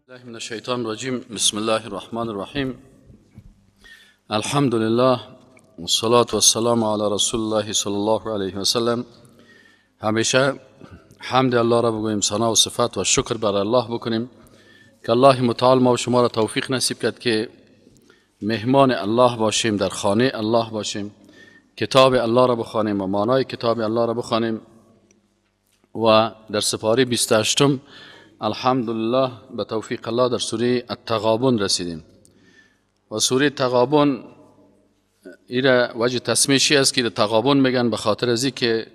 الله من الشیطان الرجیم. بسم الله الرحمن الرحیم. الحمد لله والصلاة والسلام علی رسول الله صلی الله علیه و سلم. همیشه حمد الله را بگوییم، ثنا و صفت و شکر بر الله بکنیم که الله متعال ما و شما را توفیق نصیب کرد که مهمان الله باشیم، در خانه الله باشیم، کتاب الله را بخوانیم و معنای کتاب الله را بخوانیم. و در سپاره 28 الحمدلله به توفیق الله در سوره التغابن رسیدیم. و سوره تغابن ایره وجه تسمیشی است که تغابن میگن به خاطر ازی که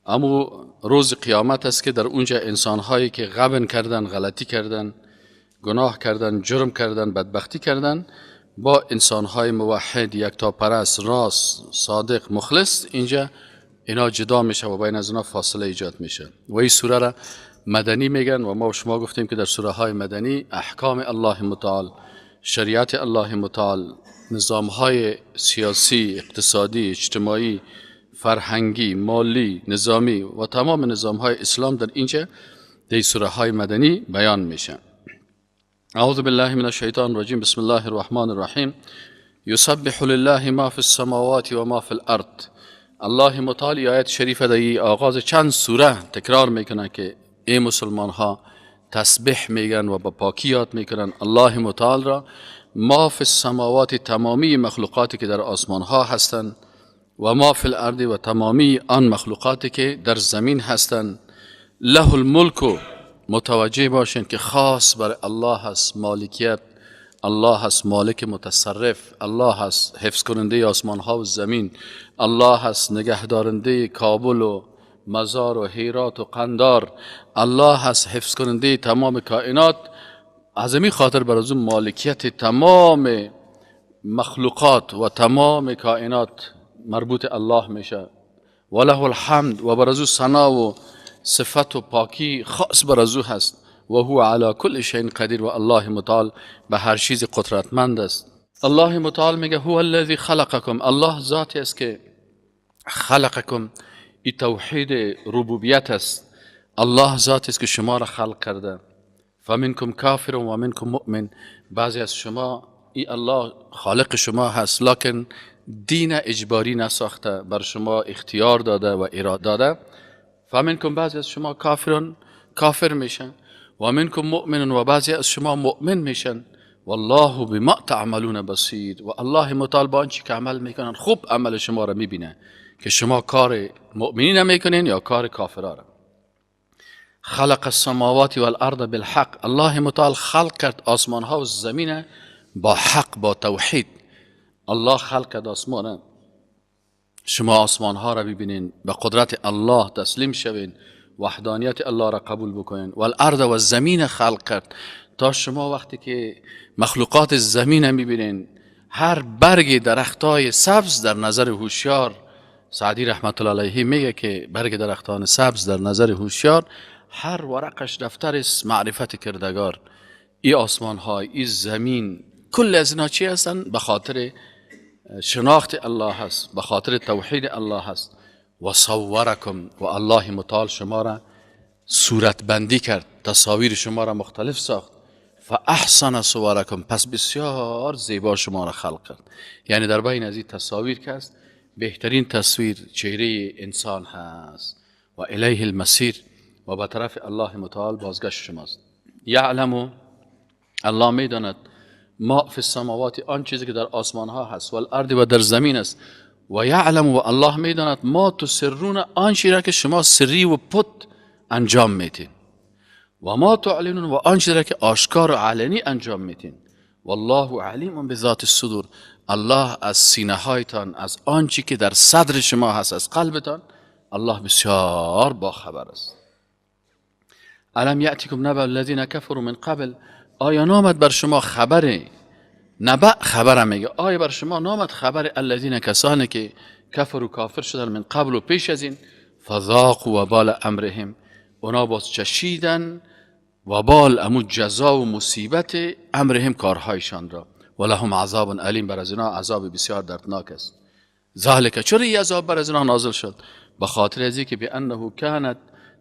امو روز قیامت است که در اونجا انسانهایی که غبن کردن، غلطی کردن، گناه کردن، جرم کردن، بدبختی کردن، با انسانهای موحد، یکتاپرست، راست، صادق، مخلص، اینجا اینا جدا میشه و بین از اینا فاصله ایجاد میشه. و این سوره را مدنی میگن و ما و شما گفتیم که در سوره های مدنی احکام الله متعال، شریعت الله متعال، نظام های سیاسی، اقتصادی، اجتماعی، فرهنگی، مالی، نظامی و تمام نظام های اسلام در اینجا در سوره های مدنی بیان میشه. اعوذ بالله من الشیطان الرجیم. بسم الله الرحمن الرحیم. یسبح لله ما فی السماوات و ما فی الارض. الله متعال آیت شریفه در آغاز چند سوره تکرار میکنه که ای مسلمان ها تسبیح میگن و با پاکی یاد میکنن الله متعال را. ما فی السماوات، تمامی مخلوقاتی که در آسمان ها هستند، و ما فی الارض، و تمامی آن مخلوقاتی که در زمین هستند. له الملک، متوجه باشین که خاص بر الله هست مالکیت، الله هست مالک متصرف، الله هست حفظ کننده آسمان ها و زمین، الله هست نگهدارنده کابل و مزار و هیرات و قندار، الله هست حفظ کننده تمام کائنات. از این خاطر بر از مالکیت تمام مخلوقات و تمام کائنات مربوط الله میشه. و له الحمد، و بر از او ثنا و صفت و پاکی خاص بر از او هست. و هو علی کل شیء قدیر، و الله متعال به هر چیز قدرتمند است. الله متعال میگه هو الذی خلقکم، الله ذاتی است که خلقکم، این توحید ربوبیت است. الله ذاتی است که شما را خلق کرده. فمنکم کافر و منکم مؤمن، بعضی از شما ای الله خالق شما هست، لکن دین اجباری نساخته، بر شما اختیار داده و اراده داده. فمنکم، بعضی از شما کافرون، کافر میشن، و منکم مؤمن، و بعضی از شما مؤمن میشن. والله بما تعملون بصیر، و الله متعال با آنچه که عمل میکنن خوب عمل شما را میبینه که شما کار مؤمنین میکنین یا کار کافران را. خلق السماوات والارض بالحق، الله متعال خلق کرد آسمان ها و زمین با حق، با توحید. الله خلق کرد آسمان، شما آسمان ها را ببینین، به قدرت الله تسلیم شوین، وحدانیت الله را قبول بکنین. والارض و زمین خلق کرد تا شما وقتی که مخلوقات زمین میبینین، هر برگ درختای سبز در نظر هوشیار، سعدی رحمت الله علیه میگه که برگ درختان سبز در نظر هوشیار، هر ورقش دفتر است معرفت کردگار. ای آسمان های، ای زمین، کل از اینا چی هستن؟ به خاطر شناخت الله هست، به خاطر توحید الله هست. و صورکم، و الله متعال شما را صورت بندی کرد، تصاویر شما را مختلف ساخت. فاحسن صورکم، پس بسیار زیبا شما را خلق کرد. یعنی در بین از این تصاویر که هست، بهترین تصویر چهره انسان هست. و الیه المصیر، و به طرف الله متعال بازگشت شماست. یعلم، الله میداند، ما فی السماوات، آن چیزی که در آسمان ها هست، و الارض، و در زمین است. و یعلم، و الله میداند، ما تسرون، آن چیزی را که شما سری و پت انجام میدین، و ما تعلنون، و آن چیزی را که آشکار و علنی انجام میدین. والله علیم بذات الصدور، الله از سینه هایتان، از آن چی که در صدر شما هست، از قلبتان، الله بسیار با خبر است. الم یأتکم نبأ الذین کفروا من قبل، آیا نامد بر شما خبر، نبأ خبر میگه، آیا بر شما نامد خبر الذین، کسانی که کفروا، کافر شدن، من قبل و پیش از این، فذاقوا وبال امرهم، اونا باز چشیدن وبال، امو جزا و مصیبت، امرهم، کارهایشان را. ولهم عذاب الیم، بر از اینا عذاب بسیار دردناک است. ذالک، چرا این عذاب بر از اینا نازل شد؟ به خاطر از که بانه کانت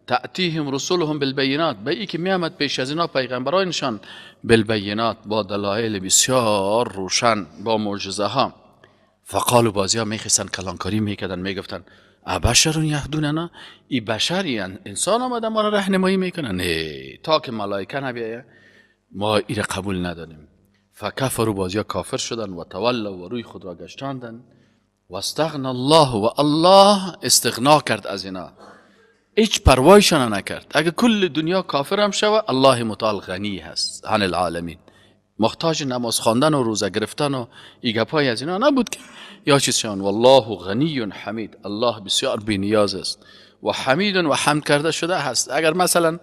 تأتیهم رسولهم بالبینات، به ای که میامد پیش از اینا پیغمبرانشان بالبینات، با دلایل بسیار روشن، با معجزه ها. فقالوا، بازی ها میخواستن کلانکاری میکردن، میگفتن ابشر یهدوننا، ای بشری انسان آمده ما را راهنمایی میکنه؟ نه، تا که ملائکه نبیایه ما ای را قبول نداریم. فکفروا، بازی ها کافر شدن، و تولوا، و روی خود را گشتاندن، و استغنا الله، و الله استغنا کرد از اینا، هیچ پروایشان نکرد. اگه کل دنیا کافر هم شوه، الله متعال غنی هست عن العالمین، محتاج نماز خواندن و روزه گرفتن و ای گپای از اینا نبود که یا چیز شان. والله غنی حمید، الله بسیار بی نیاز است و حمید و حمد کرده شده هست. اگر مثلا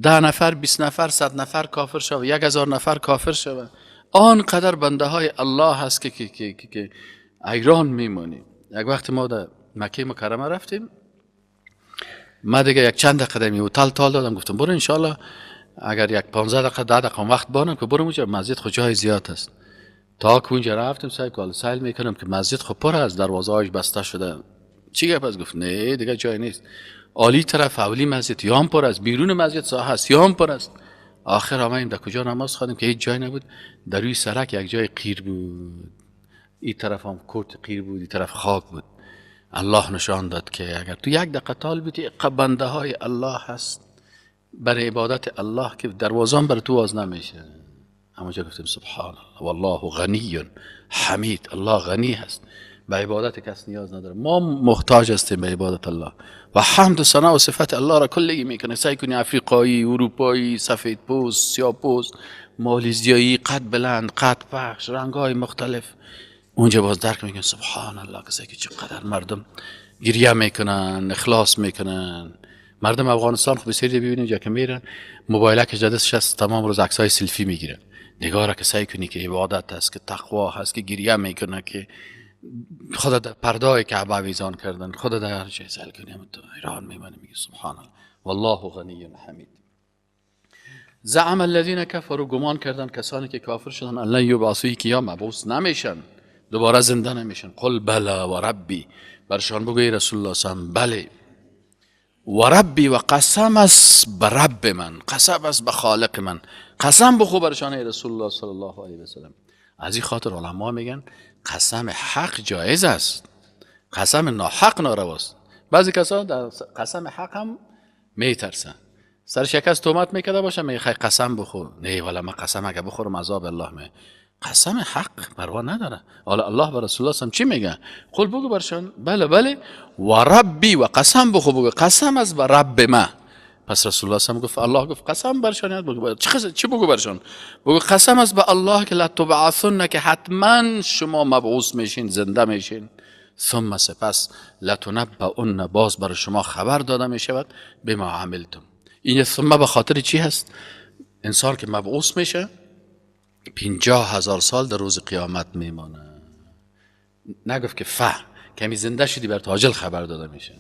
10 نفر، 20 نفر، 100 نفر کافر شوه، 1000 نفر کافر شوه، آنقدر بنده های الله هست که که که که, که ایران میمونیم. یک وقت ما در مکه مکرمه رفتیم، ما دیگه یک چند دقیقه در هتل تال دادم، گفتم برو انشالله اگر یک 15 دقیقه 10 دقیقه وقت بانم که برو اونجا، مسجد خود جای زیاد است. تا که اونجا رفتم سعی کال سیل میکنم که مسجد خود پر است، دروازه هایش بسته شده. چی گپ است؟ گفت نه دیگه جای نیست. عالی طرف اولی مسجد یام پر است، بیرون مسجد ساحه است یام پر است. آخر آمدیم در کجا نماز خواندیم که هیچ جای نبود، در روی سرک یک جای قیر بود، این طرف هم کورت قیر بود، این طرف خاک بود. الله نشان داد که اگر تو یک دقیقه تال بیتی، بنده های الله هست برای عبادت الله که دروازان بر تو باز نمیشه. همونجا گفتیم سبحان الله، والله غنی حمید، الله غنی هست، به عبادت کس نیاز نداره، ما محتاج هستیم به عبادت الله. و حمد و ثنا و صفت الله را کلی میکنه. سعی کنی افریقایی، اروپایی، سفید پوست، سیاه پوست، مالیزیایی، قد بلند، قد پخش، رنگ‌های مختلف، اونجا باز درک میکنه سبحان الله کسی که چقدر مردم گریه میکنن، اخلاص میکنن. مردم افغانستان خب بسیاری ببینیم جا که میرن موبایل که دستش هست تمام روز عکسای سلفی میگیرن. نگاه را که سعی کنی که عبادت هست، که تقوا هست، که گریه میکنه، که خدا در پردای کعبه آویزان کردن، خدا در هر چیز سعی کنی، تو ایران میمانی میگی سبحان الله، والله غنی حمید. زعم الذین کفروا، گمان کردن کسانی که کافر شدن، ان لن یبعثوا، که یا مبعوث نمیشن، دوباره زنده نمیشن. قل بلا و ربی، برشان بگوی رسول الله صلی بله و ربی، و قسم است به رب من، قسم است به خالق من، قسم بخو برشان رسول الله صلی الله علیه و سلم. از این خاطر علما میگن قسم حق جایز است، قسم ناحق نارواست. بعضی کسا در قسم حق هم میترسن، سرش یک از تهمت میکرده باشه، میگه خی قسم بخور، نه والا من قسم اگه بخورم عذاب الله می. قسم حق پروا نداره. حالا الله به رسول الله چی میگه؟ قل بگو برشان بله بله و ربی، و قسم بخو بگو قسم از به رب ما. پس رسول الله صلی گفت، الله گفت قسم برشان یاد بگو، چی بگو برشان؟ بگو قسم از به الله که لتبعثن، که حتما شما مبعوث میشین، زنده میشین. ثم سپس لتنبؤن، باز بر شما خبر داده میشود بما عملتم. این ثم به خاطر چی هست؟ انسان که مبعوث میشه 50,000 سال در روز قیامت میمانه. نگفت که کمی زنده شدی بر عاجل خبر داده میشه.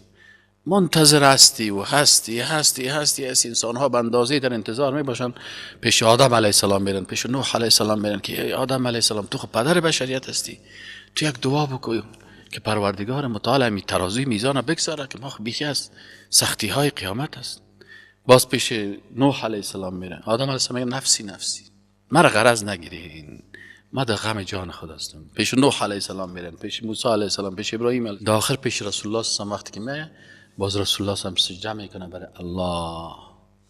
منتظر هستی و هستی هستی هستی هستی. انسان ها به اندازه در انتظار می باشن. پیش آدم علیه السلام میرن، پیش نوح علیه السلام میرن که آدم علیه السلام تو خب پدر بشریت هستی، تو یک دعا بکن که پروردگار متعال می ترازوی میزان بگذاره که ما خب بیخی از سختی های قیامت هست. باز پیش نوح علیه السلام میرن، آدم علیه السلام میگه نفسی نفسی، مرا غرض نگیرین، ما در غم جان خود هستم. پیش نوح علیه السلام میرن، پیش موسی علیه السلام، پیش ابراهیم علیه، داخل پیش رسول الله صلی الله علیه و وقتی که میه باز رسول الله صلی الله علیه و سجده میکنه برای الله.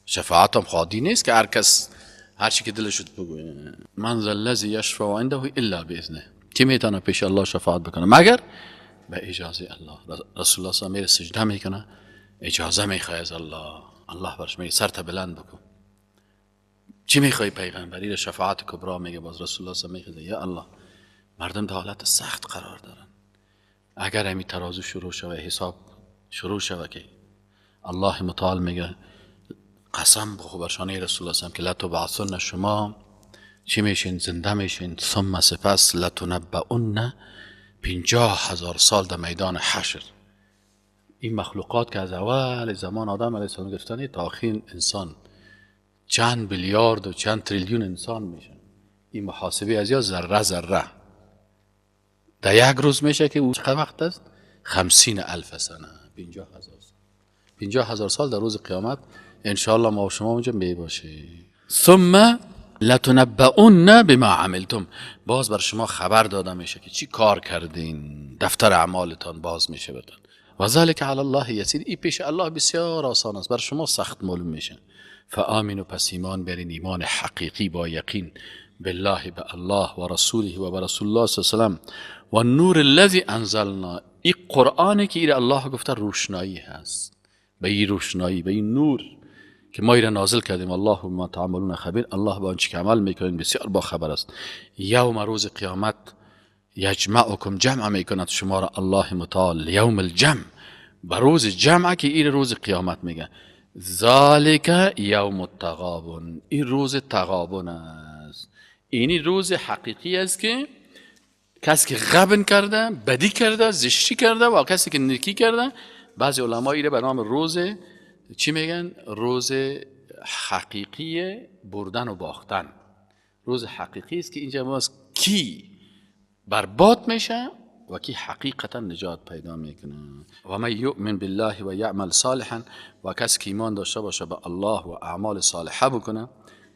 شفاعت هم خادی نیست که هر کس هر چی که دلش بگویه. من ذا الذی یشفع عنده الا باذنه، کی میتونه پیش الله شفاعت بکنه مگر به اجازه الله. رسول الله صلی الله علیه و میره سجده میکنه، اجازه میخواد از الله. الله برش میگه سرت بلند بکن، چی میخوای پیغمبری؟ را شفاعت کبرا میگه. باز رسول الله صلی الله علیه و میگه یا الله مردم در حالت سخت قرار دارن، اگر همی ترازو شروع شوه، حساب شروع شوه که الله متعال میگه قسم بخو بر شانه رسول الله که لتبعثن، شما چی میشین؟ زنده میشین. ثم سپس لتنبؤن، 50,000 سال در میدان حشر. این مخلوقات که از اول زمان آدم علیه السلام گرفتن تا آخرین انسان، چند بیلیارد و چند تریلیون انسان میشن. این محاسبه از یا ذره ذره در یک روز میشه که او چقدر وقت است؟ 50,000 سنه، 50,000 سال. 50,000 سال در روز قیامت انشاءالله ما و شما اونجا می باشیم. ثم لتنبؤن بما عملتم، باز بر شما خبر داده میشه که چی کار کردین، دفتر اعمالتان باز میشه برتان. و ذلک علی الله یسیر، این پیش الله بسیار آسان است، بر شما سخت معلوم میشه. فآمنوا، پس ایمان برین، ایمان حقیقی با یقین، بالله به الله و رسوله و به رسول الله صلی الله علیه و سلم و نور الذی انزلنا، این قرآنی که ایر الله گفته روشنایی هست، به این روشنایی، به این نور که ما ایره نازل کردیم. الله بما تعملون خبیر، الله با آنچه که عمل میکنین بسیار با خبر است. یوم، روز قیامت، یجمعکم، جمع میکند شما را الله متعال، یوم الجمع، به روز جمع که این روز قیامت میگه. ذالک یوم التغابن، این روز تغابن است، اینی روز حقیقی است که کسی که غبن کرده، بدی کرده، زشتی کرده و کسی که نیکی کرده، بعضی علما ایره به نام روز چی میگن؟ روز حقیقی بردن و باختن. روز حقیقی است که اینجا باز کی برباد میشه و کی حقیقتا نجات پیدا میکنه. و من یؤمن بالله و یعمل صالحا، و کسی که ایمان داشته باشه به الله و اعمال صالحه بکنه،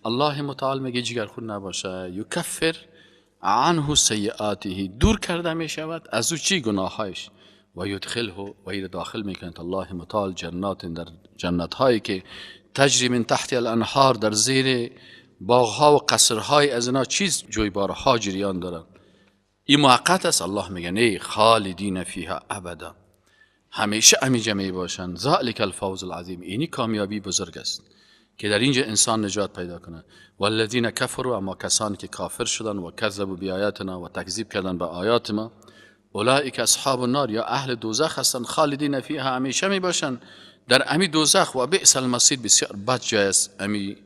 الله متعال میگه جگرخون نباشه، یکفر عنه سیئاته، دور کرده میشود از او چی؟ گناهایش، و یدخله، و ایر داخل میکند الله متعال جنات، در جنت هایی که تجری من تحت الانهار، در زیر باغها و قصرهای از اینا چیز جویبارها جریان دارن. این موقت است، الله میگه نه، خالدین فیها ابدا، همیشه همینجا می باشن. ذالک الفوز العظیم، اینی کامیابی بزرگ است که در اینجا انسان نجات پیدا کنه. والذین کفروا، اما کسانی که کافر شدن و کذبوا بیایاتنا، و تکذیب کردن به آیات ما، اولئک اصحاب النار، یا اهل دوزخ هستند، خالدین فیها، همیشه می باشن در امی دوزخ، و بئس المصیر، بسیار بد جای است امی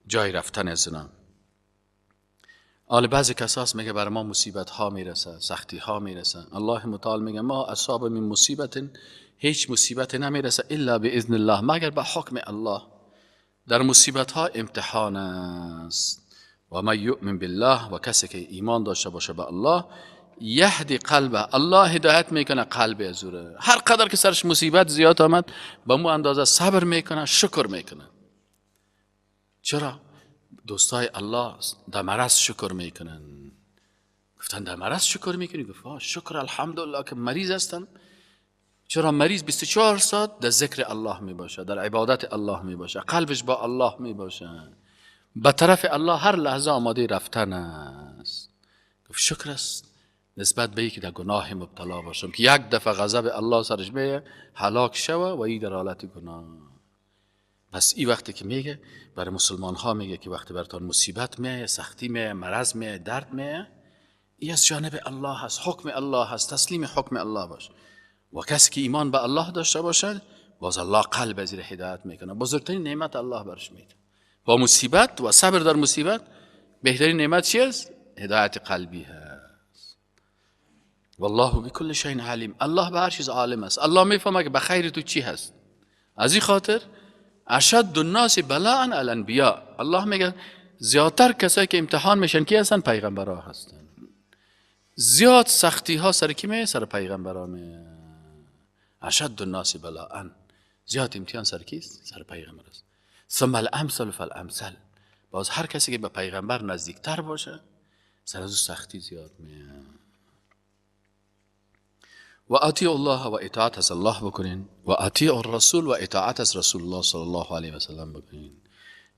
جای رفتن از اینا. حال بعضی کساس میگه بر ما مصیبت ها میرسه، سختی ها میرسه. الله متعال میگه ما اصاب من مصیبت، هیچ مصیبت نمیرسه الا باذن الله، مگر به حکم الله. در مصیبت ها امتحان است. و من یؤمن بالله، و کسی که ایمان داشته باشه به الله، یهدی قلبه، الله هدایت میکنه قلب از او. هر قدر که سرش مصیبت زیاد آمد، به مو اندازه صبر میکنه، شکر میکنه. چرا؟ دوستای الله در مرض شکر میکنن. گفتن در مرض شکر میکنی؟ گفت شکر الحمدلله که مریض هستم. چرا مریض 24 ساعت در ذکر الله میباشه، در عبادت الله میباشه، قلبش با الله میباشه، به طرف الله هر لحظه آماده رفتن است. گفت شکر است نسبت به که در گناه مبتلا باشم که یک دفعه غضب الله سرش بیه هلاک شوه و ای در حالت گناه. پس این وقتی که میگه برای مسلمان ها میگه که وقتی براتون مصیبت میه، سختی میه، مرض میه، درد میه، ای از جانب الله هست، حکم الله هست، تسلیم حکم الله باش. و کسی که ایمان به الله داشته باشد، باز الله قلب زیر هدایت میکنه. بزرگترین نعمت الله برش میده. با مصیبت و صبر در مصیبت بهترین نعمت چی است؟ هدایت قلبی هست. والله بكل شیء علیم، الله به هر چیز عالم است. الله میفهمه که به خیر تو چی هست. از این خاطر اشد الناس بلاء الانبیاء، الله میگه زیادتر کسایی که امتحان میشن کی هستن؟ پیغمبرها هستن. زیاد سختی ها سر کی میه؟ سر پیغمبرا میه. اشد الناس بلاء، زیاد امتحان سر کیست؟ سر پیغمبر است. ثم الامثل فالامثل، باز هر کسی که به پیغمبر نزدیکتر باشه سر از او سختی زیاد میه. و اطیع الله، و اطاعت از الله بکنین، و اطیع الرسول، و اطاعت از رسول الله صلی الله علیه و سلم بکنین.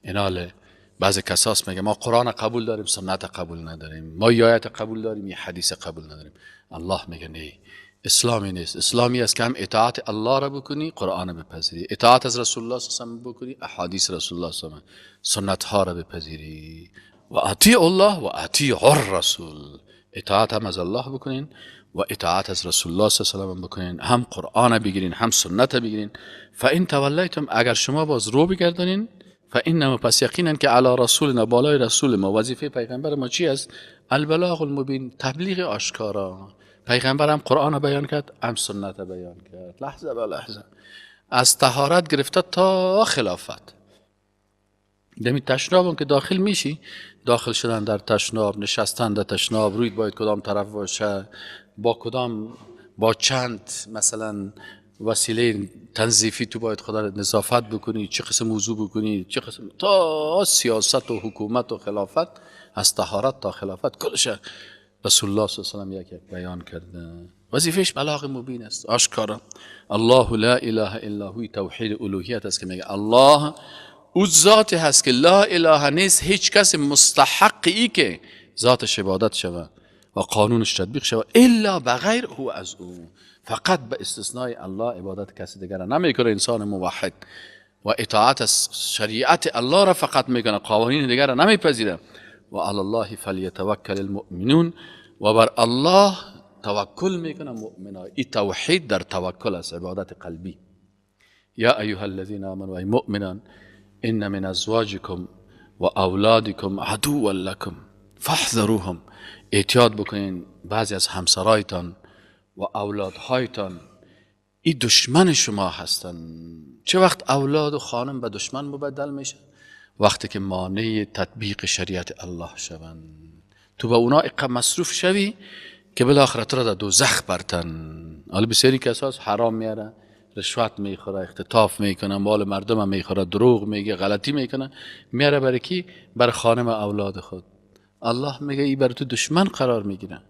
ایناله بعضی کساس میگه ما قرآن قبول داریم، سنت قبول نداریم، ما آیت قبول داریم، یه حدیث قبول نداریم. الله میگه نه، اسلامی نیست. اسلامی است که هم اطاعت الله را بکنی، قرآن بپذیری، اطاعت از رسول الله صلی الله علیه و بکنی، احادیث رسول الله صلی الله علیه و سنت ها را بپذیری. و اطیع الله و اطیع الرسول، اطاعت هم از الله بکنین و اطاعت از رسول الله صلی الله علیه و بکنین، هم قرآن بگیرین هم سنت بگیرین. فان تولیتم، اگر شما باز رو بگردانین، فانما، پس یقینا که علی رسولنا، بالای رسول ما، وظیفه پیغمبر ما چی است؟ البلاغ المبین، تبلیغ آشکارا. پیغمبر هم قرآن بیان کرد، هم سنت بیان کرد، لحظه به لحظه، از طهارت گرفته تا خلافت. دمی تشناب هم که داخل میشی، داخل شدن در تشناب، نشستن در تشناب، روی باید کدام طرف باشه، با کدام، با چند مثلا وسیله تنظیفی تو باید خدا را نظافت بکنی، چه قسم وضو بکنی، چه قسم تا سیاست و حکومت و خلافت، از طهارت تا خلافت کلش رسول الله صلی الله علیه و سلم یک بیان کرده. وظیفهش بلاغ مبین است، آشکارا. الله لا اله الا هو، توحید الوهیت است که میگه الله او ذات هست که لا اله نیست، هیچ کس مستحق ای که ذاتش عبادت شود و قانونش تطبیق شود الا بغیر هو، از او، فقط به استثنای الله عبادت کسی دیگر را نمیکنه. انسان موحد و اطاعت از شریعت الله را فقط میکنه، قوانین دیگر را نمیپذیره. و علی الله فلیتوکل المؤمنون، و بر الله توکل میکنه مؤمنا. این توحید در توکل است، عبادت قلبی. یا ایها الذین آمنوا، ای مؤمنان، ان من ازواجکم و اولادکم عدوا لکم فاحذروهم. احتیاط بکنین بعضی از همسرایتان و اولادهایتان، این دشمن شما هستند. چه وقت اولاد و خانم به دشمن مبدل میشه؟ وقتی که مانع تطبیق شریعت الله شوند. تو به اونا اقا مصروف شوی که بالاخره تو را در دوزخ برتن. حالا بسیاری کساس حرام میاره، رشوت میخوره، اختطاف میکنه، مال مردم میخوره، دروغ میگه، غلطی میکنه، میاره برای کی؟ بر خانم و اولاد خود. الله میگه ای بر تو دشمن قرار میگیره.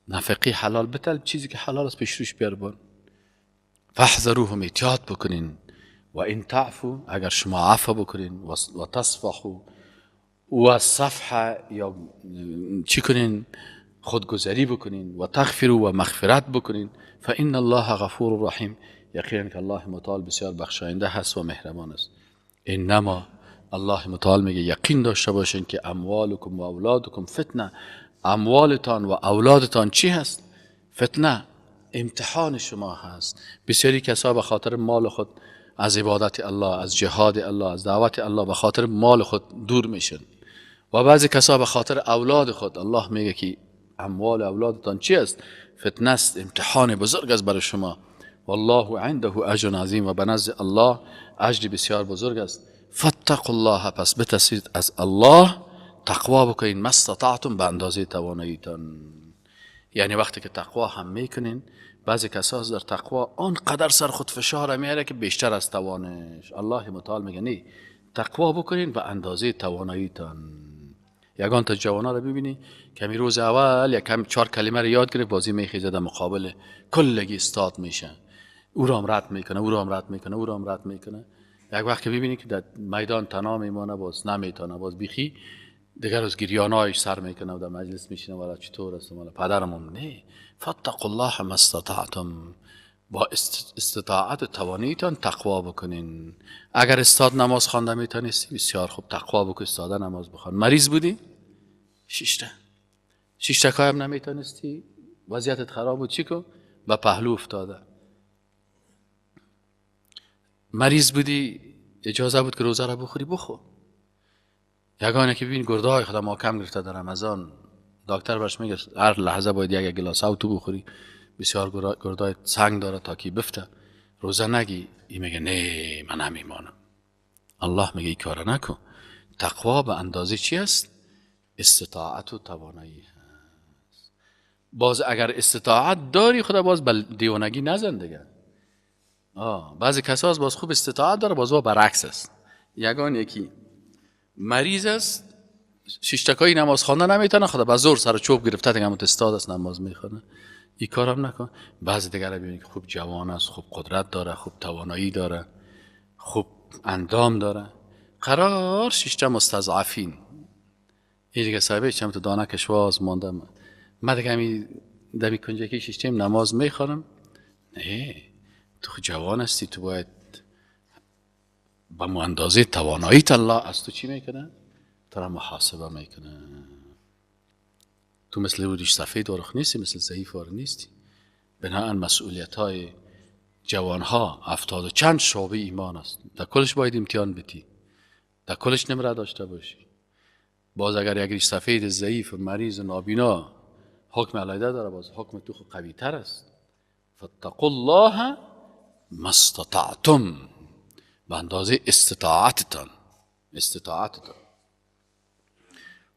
نفقی حلال بتل، چیزی که حلال است پیش روش بیار بان. فاحذروهم، احتیاط بکنین. و این تعفو، اگر شما عفو بکنین، و تصفحو و صفحه یا چی کنین، خودگذری بکنین، و تغفرو و مغفرت بکنین، فان الله غفور رحیم، یقینا که الله متعال بسیار بخشاینده هست و مهربان است. انما، الله متعال میگه یقین داشته باشین که اموالکم و اولادکم فتنه، اموالتان و اولادتان چی هست؟ فتنه، امتحان شما هست. بسیاری کسا به خاطر مال خود از عبادت الله، از جهاد الله، از دعوت الله به خاطر مال خود دور میشن، و بعضی کسا به خاطر اولاد خود. الله میگه که اموال اولادتان چی است؟ فتنه است، امتحان بزرگ است برای شما. والله عنده اجر عظیم، و به نزد الله اجر بسیار بزرگ است. فاتقوا الله، پس بترسید از الله، تقوا بکنین، ما استطعتم، به اندازه تواناییتان. یعنی وقتی که تقوا هم میکنین، بعضی کسا در تقوا آنقدر سر خود فشار میاره که بیشتر از توانش. الله متعال میگه نه، تقوا بکنین به اندازه تواناییتان. یگان تا جوانا رو ببینی که می روز اول یکم 4 کلمه رو یاد گرفت، بازی میخیزه در مقابل کلگی استاد میشه، او را هم رد میکنه، او را هم رد میکنه، او را هم رد میکنه. یک وقت که ببینی که در میدان تنها میمانه، باز نمیتونه، باز بیخی دیگر از گریانایش سر میکنه و در مجلس میشینه، والا چطور است، والا پدرمون. نه، فاتقوا الله ما استطعتم، با استطاعت و توانیتان تقوا بکنین. اگر استاد نماز خوانده میتونستی، بسیار خوب تقوا بکن، استاده نماز بخوان. مریض بودی، شش تکای هم نمیتونستی، وضعیتت خراب بود، چی کن؟ به پهلو افتاده. مریض بودی، اجازه بود که روزه را بخوری، بخور. یگانه که ببین گرده های خدا ما کم گرفته در رمضان، دکتر برش میگه هر لحظه باید یک گلاس آب تو بخوری، بسیار گردای سنگ داره تا کی بفته، روزه نگی. این میگه نه من نمیمانم. الله میگه این کارو نکن. تقوا به اندازه چی است؟ استطاعت و توانایی هست. باز اگر استطاعت داری، خدا باز به دیوانگی نزن دیگه. بعضی کسا باز خوب استطاعت داره، باز با برعکس است. یگان یکی مریض است، 6 تکایی نماز خوانده نمیتونه، خدا به زور سر چوب گرفته دیگه، استاد است نماز میخونه، این کارم نکن. بعضی دیگر ببینید که خوب جوان است، خوب قدرت داره، خوب توانایی داره، خوب اندام داره، قرار 6 تا مستضعفین. این دیگه صاحبه چم تو دانه کشواز مانده، من دیگه همی دمی کنجکی 6 تا نماز میخوانم. نه، تو جوان هستی، تو باید به اندازه توانایی الله از تو چی میکنه؟ تو را محاسبه میکنه. تو مثل ریش سفید ورخ نیستی، مثل ضعیف وار نیستی. بنابراین مسئولیت های جوان ها 70 و چند شعبه ایمان است، در کلش باید امتحان بدی، در کلش نمره داشته باشی. باز اگر یک ریش سفید ضعیف و مریض و نابینا حکم علیده داره، باز حکم تو خود قوی تر است. فاتقوا الله ما استطعتم، به اندازه استطاعتتان، استطاعتتان.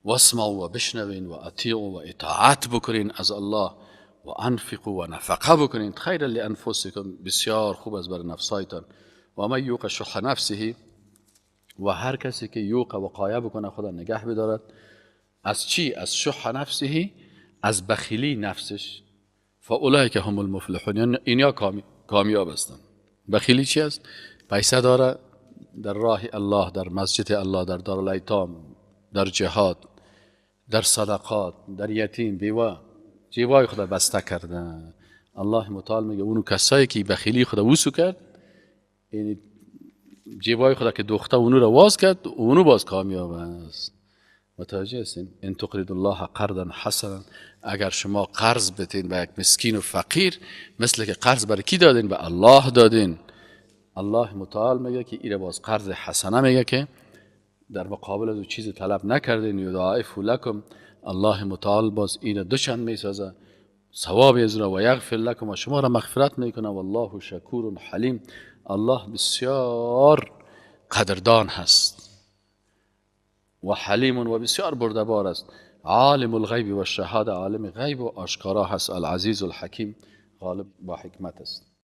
واسمعوا و بشنوین و اطیعوا و اطاعت بکنین از الله و انفقوا و نفقه بکنین، خیر لانفسکم، بسیار خوب است برای نفسایتان. و من یوق شح نفسه، و هر کسی که یوق وقایه بکنه، خدا نگه بدارد از چی؟ از شح نفسه، از بخیلی نفسش. فاولئک هم المفلحون، یعنی اینیا کامیاب هستند. بخیلی چی است؟ پیسه داره در راه الله، در مسجد الله، در دارالایتام، در جهاد، در صدقات، در یتیم بیوه، جیبای خدا بسته کرده. الله متعال میگه اونو کسایی که بخیلی خدا وسو کرد، یعنی جیبای خدا که دوخته اونو رو واز کرد، اونو باز کامیاب است. متوجه هستین؟ ان تقرض الله قرضا حسنا، اگر شما قرض بتین به یک مسکین و فقیر، مثل که قرض برای کی دادین؟ به الله دادین. الله متعال میگه که ایره باز قرض حسنه میگه که در مقابل از او چیز طلب نکردین، یضاعف لکم، الله متعال باز ایره دوچند میسازه ثواب از را، و یغفر لکم، و شما را مغفرت میکنه. والله شکور حلیم، الله بسیار قدردان هست و حلیم و بسیار بردبار است. عالم الغیب و الشهاده، عالم غیب و آشکارا هست. العزیز الحکیم، غالب با حکمت است.